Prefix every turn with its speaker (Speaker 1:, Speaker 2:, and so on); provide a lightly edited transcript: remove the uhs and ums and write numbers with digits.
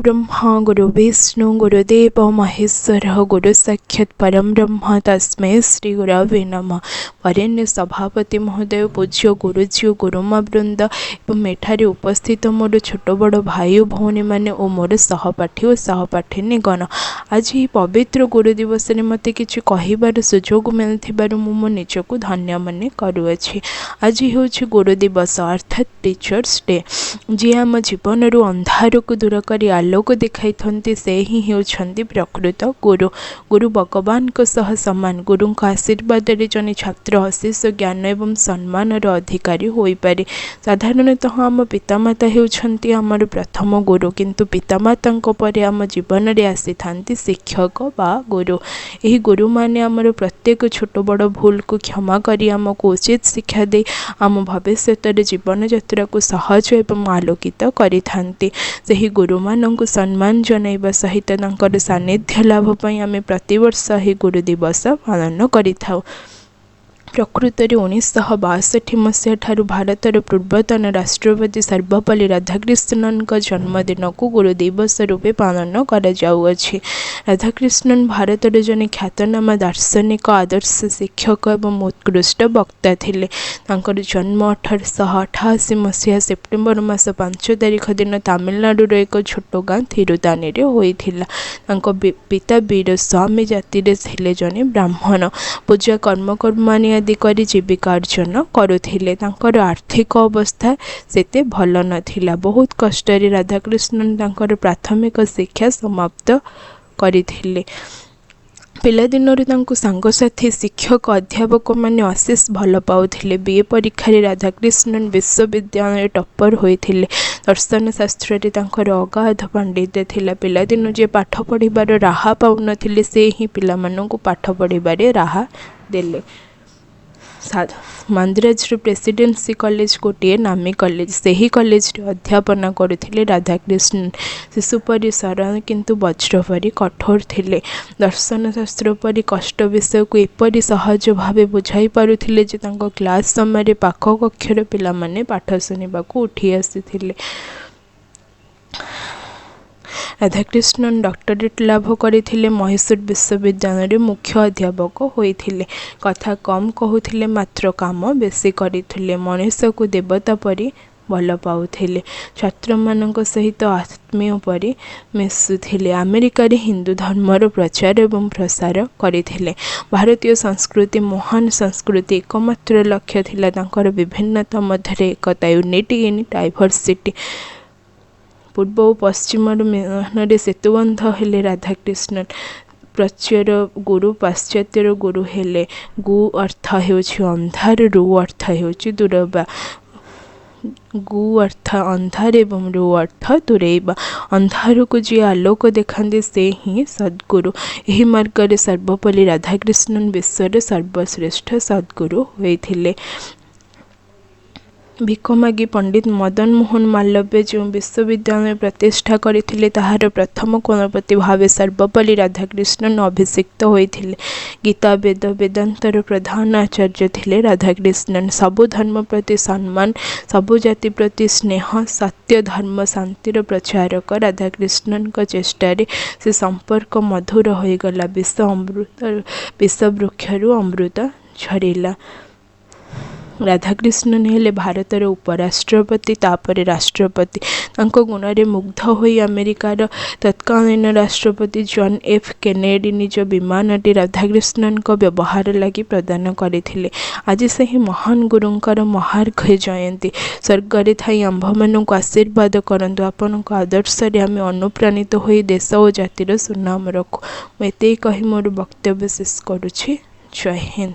Speaker 1: ଗୁରୁବ୍ରହ୍ମା ଗୁରୁବିଷ୍ଣୁ ଗୁରୁଦେବ ମହେଶ୍ୱର, ଗୁରୁ ସାକ୍ଷାତ ପରମ ବ୍ରହ୍ମ ତସ୍ମୈ ଶ୍ରୀ ଗୁରବେ ନମଃ। ବରେଣ୍ୟ ସଭାପତି ମହୋଦୟ, ପୂଜ୍ୟ ଗୁରୁଜୀ ଓ ଗୁରୁମା ବୃନ୍ଦ ଏବଂ ଏଠାରେ ଉପସ୍ଥିତ ମୋର ଛୋଟ ବଡ଼ ଭାଇ ଓ ଭଉଣୀମାନେ ଓ ମୋର ସହପାଠୀ ଓ ସହପାଠିନୀଗଣ, ଆଜି ଏହି ପବିତ୍ର ଗୁରୁ ଦିବସରେ ମୋତେ କିଛି କହିବାର ସୁଯୋଗ ମିଳିଥିବାରୁ ମୁଁ ମୋ ନିଜକୁ ଧନ୍ୟ ମନେ କରୁଅଛି। ଆଜି ହେଉଛି ଗୁରୁ ଦିବସ, ଅର୍ଥାତ୍ ଟିଚର୍ସ ଡେ। ଯିଏ ଆମ ଜୀବନରୁ ଅନ୍ଧାରକୁ ଦୂର କରି ଆଲୋକ ଦେଖାଇଥାନ୍ତି, ସେ ହିଁ ହେଉଛନ୍ତି ପ୍ରକୃତ ଗୁରୁ। ଗୁରୁ ଭଗବାନଙ୍କ ସହ ସମାନ। ଗୁରୁଙ୍କ ଆଶୀର୍ବାଦରେ ଜଣେ ଛାତ୍ର ଅଶେଷ ଜ୍ଞାନ ଏବଂ ସମ୍ମାନର ଅଧିକାରୀ ହୋଇପାରେ। ସାଧାରଣତଃ ଆମ ପିତାମାତା ହେଉଛନ୍ତି ଆମର ପ୍ରଥମ ଗୁରୁ, କିନ୍ତୁ ପିତାମାତାଙ୍କ ପରେ ଆମ ଜୀବନରେ ଆସିଥାନ୍ତି ଶିକ୍ଷକ ବା ଗୁରୁ। ଏହି ଗୁରୁମାନେ ଆମର ପ୍ରତ୍ୟେକ ଛୋଟ ବଡ଼ ଭୁଲକୁ କ୍ଷମା କରି ଆମକୁ ଉଚିତ ଶିକ୍ଷା ଦେଇ ଆମ ଭବିଷ୍ୟତରେ ଜୀବନଯାତ୍ରାକୁ ସହଜ ଏବଂ ଆଲୋକିତ କରିଥାନ୍ତି। ସେହି ଗୁରୁମାନଙ୍କୁ ସମ୍ମାନ ଜଣାଇବା ସହିତ ତାଙ୍କର ସାନ୍ନିଧ୍ୟ ଲାଭ ପାଇଁ ଆମେ ପ୍ରତିବର୍ଷ ଏହି ଗୁରୁ ଦିବସ ପାଳନ କରିଥାଉ। ପ୍ରକୃତରେ 1962 ମସିହା ଠାରୁ ଭାରତର ପୂର୍ବତନ ରାଷ୍ଟ୍ରପତି ସର୍ବପଲ୍ଲୀ ରାଧାକ୍ରିଷ୍ଣନଙ୍କ ଜନ୍ମଦିନକୁ ଗୁରୁ ଦିବସ ରୂପେ ପାଳନ କରାଯାଉଅଛି। ରାଧାକ୍ରିଷ୍ଣନ ଭାରତର ଜଣେ ଖ୍ୟାତନାମା ଦାର୍ଶନିକ, ଆଦର୍ଶ ଶିକ୍ଷକ ଏବଂ ଉତ୍କୃଷ୍ଟ ବକ୍ତା ଥିଲେ। ତାଙ୍କର ଜନ୍ମ 1888 ମସିହା ସେପ୍ଟେମ୍ବର ମାସ 5 ତାରିଖ ଦିନ ତାମିଲନାଡ଼ୁର ଏକ ଛୋଟ ଗାଁ ଥିରୁତାନିରେ ହୋଇଥିଲା। ତାଙ୍କ ପିତା ବୀର ସ୍ୱାମୀ ଜାତିରେ ଥିଲେ ଜଣେ ବ୍ରାହ୍ମଣ। ପୂଜା କର୍ମକର୍ମାଣୀ ଆଦି କରି ଜୀବିକା ଅର୍ଜନ କରୁଥିଲେ। ତାଙ୍କର ଆର୍ଥିକ ଅବସ୍ଥା ସେତେ ଭଲ ନଥିଲା। ବହୁତ କଷ୍ଟରେ ରାଧାକୃଷ୍ଣନ ତାଙ୍କର ପ୍ରାଥମିକ ଶିକ୍ଷା ସମାପ୍ତ କରିଥିଲେ। ପିଲାଦିନରୁ ତାଙ୍କୁ ସାଙ୍ଗସାଥି, ଶିକ୍ଷକ, ଅଧ୍ୟାପକମାନେ ଅଶେଷ ଭଲ ପାଉଥିଲେ। ବି ଏ ପରୀକ୍ଷାରେ ରାଧାକୃଷ୍ଣନ ବିଶ୍ୱବିଦ୍ୟାଳୟ ଟପ୍ପର ହୋଇଥିଲେ। ଦର୍ଶନ ଶାସ୍ତ୍ରରେ ତାଙ୍କର ଅଗାଧ ପାଣ୍ଡିତ୍ୟ ଥିଲା। ପିଲାଦିନୁ ଯିଏ ପାଠ ପଢ଼ିବାର ରାହା ପାଉନଥିଲେ, ସେ ହିଁ ପିଲାମାନଙ୍କୁ ପାଠ ପଢ଼ିବାରେ ରାହା ଦେଲେ। ମାନ୍ଦ୍ରାଜର ପ୍ରେସିଡେନ୍ସି କଲେଜ ଗୋଟିଏ ନାମୀ କଲେଜ। ସେହି କଲେଜରେ ଅଧ୍ୟାପନା କରୁଥିଲେ ରାଧାକୃଷ୍ଣନ। ଶିଶୁ ପରି ସରଳ କିନ୍ତୁ ବଜ୍ର ପରି କଠୋର ଥିଲେ। ଦର୍ଶନ ଶାସ୍ତ୍ର ପରି କଷ୍ଟ ବିଷୟକୁ ଏପରି ସହଜ ଭାବେ ବୁଝାଇ ପାରୁଥିଲେ ଯେ ତାଙ୍କ କ୍ଲାସ୍ ସମୟରେ ପାଖ କକ୍ଷର ପିଲାମାନେ ପାଠ ଶୁଣିବାକୁ ଉଠି ଆସିଥିଲେ। ରାଧାକୃଷ୍ଣନ ଡକ୍ଟରେଟ୍ ଲାଭ କରିଥିଲେ। ମହୀଶୂର ବିଶ୍ୱବିଦ୍ୟାଳୟରେ ମୁଖ୍ୟ ଅଧ୍ୟାପକ ହୋଇଥିଲେ। କଥା କମ୍ କହୁଥିଲେ, ମାତ୍ର କାମ ବେଶୀ କରିଥିଲେ। ମଣିଷକୁ ଦେବତା ପରି ଭଲ ପାଉଥିଲେ। ଛାତ୍ରମାନଙ୍କ ସହିତ ଆତ୍ମୀୟ ପରି ମିଶୁଥିଲେ। ଆମେରିକାରେ ହିନ୍ଦୁ ଧର୍ମର ପ୍ରଚାର ଏବଂ ପ୍ରସାର କରିଥିଲେ। ଭାରତୀୟ ସଂସ୍କୃତି ମହାନ ସଂସ୍କୃତି। ଏକମାତ୍ର ଲକ୍ଷ୍ୟ ଥିଲା ତାଙ୍କର ବିଭିନ୍ନତା ମଧ୍ୟରେ ଏକତା, ୟୁନିଟି ଇନ୍ ଡାଇଭରସିଟି। ପୂର୍ବ ଓ ପଶ୍ଚିମର ମିଳନରେ ସେତୁବନ୍ଧ ହେଲେ ରାଧାକୃଷ୍ଣନ। ପ୍ରାଚ୍ୟର ଗୁରୁ ପାଶ୍ଚାତ୍ୟର ଗୁରୁ ହେଲେ। ଗୁ ଅର୍ଥ ହେଉଛି ଅନ୍ଧାର, ରୁ ଅର୍ଥ ହେଉଛି ଦୂରବା। ଗୁ ଅର୍ଥ ଅନ୍ଧାର ଏବଂ ରୁ ଅର୍ଥ ଦୂରେଇବା। ଅନ୍ଧାରକୁ ଯିଏ ଆଲୋକ ଦେଖାନ୍ତି, ସେ ହିଁ ସଦ୍ଗୁରୁ। ଏହି ମାର୍ଗରେ ସର୍ବପଲ୍ଲୀ ରାଧାକୃଷ୍ଣନ ବିଶ୍ୱର ସର୍ବଶ୍ରେଷ୍ଠ ସଦ୍ଗୁରୁ ହୋଇଥିଲେ। ଭିକ ମାଗି ପଣ୍ଡିତ ମଦନ ମୋହନ ମାଲବ୍ୟ ଯେଉଁ ବିଶ୍ୱବିଦ୍ୟାଳୟ ପ୍ରତିଷ୍ଠା କରିଥିଲେ, ତାହାର ପ୍ରଥମ କୁଳପତି ଭାବେ ସର୍ବପଲ୍ଲୀ ରାଧାକୃଷ୍ଣନ ଅଭିଷିକ୍ତ ହୋଇଥିଲେ। ଗୀତା, ବେଦ, ବେଦାନ୍ତର ପ୍ରଧାନ ଆଚାର୍ଯ୍ୟ ଥିଲେ ରାଧାକୃଷ୍ଣନ। ସବୁ ଧର୍ମ ପ୍ରତି ସମ୍ମାନ, ସବୁ ଜାତି ପ୍ରତି ସ୍ନେହ, ସତ୍ୟ, ଧର୍ମ, ଶାନ୍ତିର ପ୍ରଚାରକ ରାଧାକୃଷ୍ଣନଙ୍କ ଚେଷ୍ଟାରେ ସେ ସମ୍ପର୍କ ମଧୁର ହୋଇଗଲା। ବିଷ ଅମୃତ, ବିଷ ବୃକ୍ଷରୁ ଅମୃତ ଝରିଲା। ରାଧାକୃଷ୍ଣନ ହେଲେ ଭାରତର ଉପରାଷ୍ଟ୍ରପତି, ତାପରେ ରାଷ୍ଟ୍ରପତି। ତାଙ୍କ ଗୁଣରେ ମୁଗ୍ଧ ହୋଇ ଆମେରିକାର ତତ୍କାଳୀନ ରାଷ୍ଟ୍ରପତି ଜନ୍ ଏଫ୍ କେନେଡି ନିଜ ବିମାନଟି ରାଧାକୃଷ୍ଣନଙ୍କ ବ୍ୟବହାର ଲାଗି ପ୍ରଦାନ କରିଥିଲେ। ଆଜି ସେହି ମହାନ ଗୁରୁଙ୍କର ମହାର୍ଘ ଜୟନ୍ତୀ। ସ୍ୱର୍ଗରେ ଥାଇ ଆମ୍ଭମାନଙ୍କୁ ଆଶୀର୍ବାଦ କରନ୍ତୁ। ଆପଣଙ୍କ ଆଦର୍ଶରେ ଆମେ ଅନୁପ୍ରାଣିତ ହୋଇ ଦେଶ ଓ ଜାତିର ସୁନାମ ରଖୁ। ମୁଁ ଏତିକି କହି ମୋର ବକ୍ତବ୍ୟ ଶେଷ କରୁଛି। ଜୟ ହିନ୍ଦ।